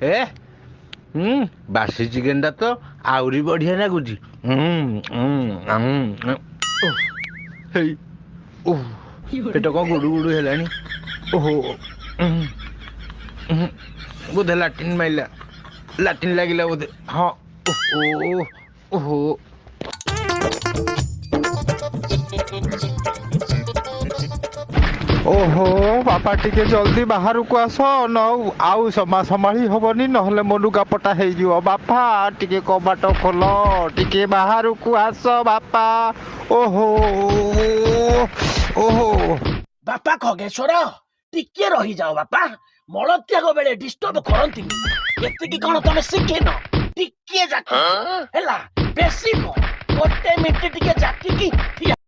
ଏ ବାସି ଚିକେନଟା ତ ଆହୁରି ବଢିଆ ଲାଗୁଛି। ହେଇ, ଓହ, ପେଟ କଣ ଗୁଡୁ ଗୁଡୁ ହେଲାଣି। ଓହୋ, ବୋଧେ ଲାଟିନ୍ ମାଇଲା, ଲାଟିନ୍ ଲାଗିଲା ବୋଧେ। ହଁ, ଓହୋ ଓହୋ। ଓହୋ ବାପା, ଟିକେ ଜଲ୍ଦି ବାହାରକୁ ଆସ ନ, ଆଉ ସମ୍ଭାଳି ହବନି, ନହେଲେ ମୋ ଲୁଗାପଟା ହେଇଯିବ। ବାପା, ଟିକେ କବାଟ ଖୋଲ, ଟିକେ ବାହାରକୁ ଆସ ବାପା। ଓହୋ ଓହୋ। ବାପା ଖଗେଶ୍ୱର, ଟିକେ ରହିଯାଅ ବାପା। ମଳତ୍ୟାଗ ବେଳେ ଡିଷ୍ଟର୍ବ କରନ୍ତିନି, ଏତିକି କଣ ତମେ ଶିଖିନ? ଟିକେ ଜାକି ହେଲା, ବେଶୀ ନୁହଁ, ଗୋଟେ ମିନିଟ ଟିକେ ଜାକିକି ଠିଆ